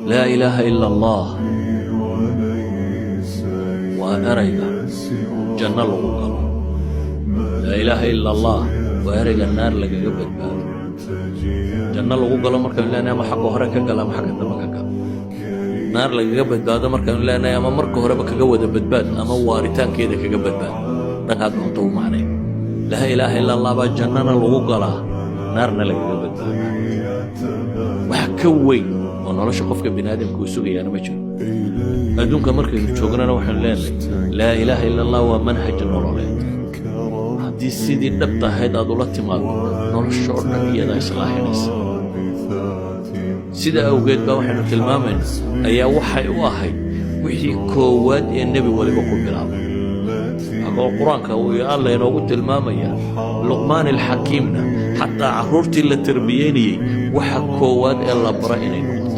Laa ilaaha ila Allah waa erayga janno lagu galo. Laa ilaaha ila Allah waa erayga naar lagaga badbaado. Janno lagu galo markaynu leenahay, ama xagga hore ka gala ama xagga dambe ka gala. Naar lagaga badbaado markaynu leenahay, ama marka horeba kaga wada badbaad ama waaritaankeeda kaga badbaad, dhankaa doonto u macnay. Laa ilaaha ila Allah baa jannana lagu galaa, naarna lagaga badbaadaa. Wax ka weyn oo nolosha qofka bini aadamka uu sugayaana ma jiro. Adduunka markaynu joognana waxaynu leenahay laa ilaaha ila Allah waa manhaj nololeed. Haddii sidii dhabta ahayd aad ula timaado, nolosha oo dhan iyadaa islaaxinaysa. Sida awgeed baa waxaynu tilmaamayna ayaa waxay u ahayd wixii koowaad ee nebi waliba ku bilaabay. Agoo Qur-aanka uu Alla inoogu tilmaamaya, Luqmaan Alxakiimna xataa carruurtii la tarbiyeynayey waxa koowaad ee la bara inay noqoto.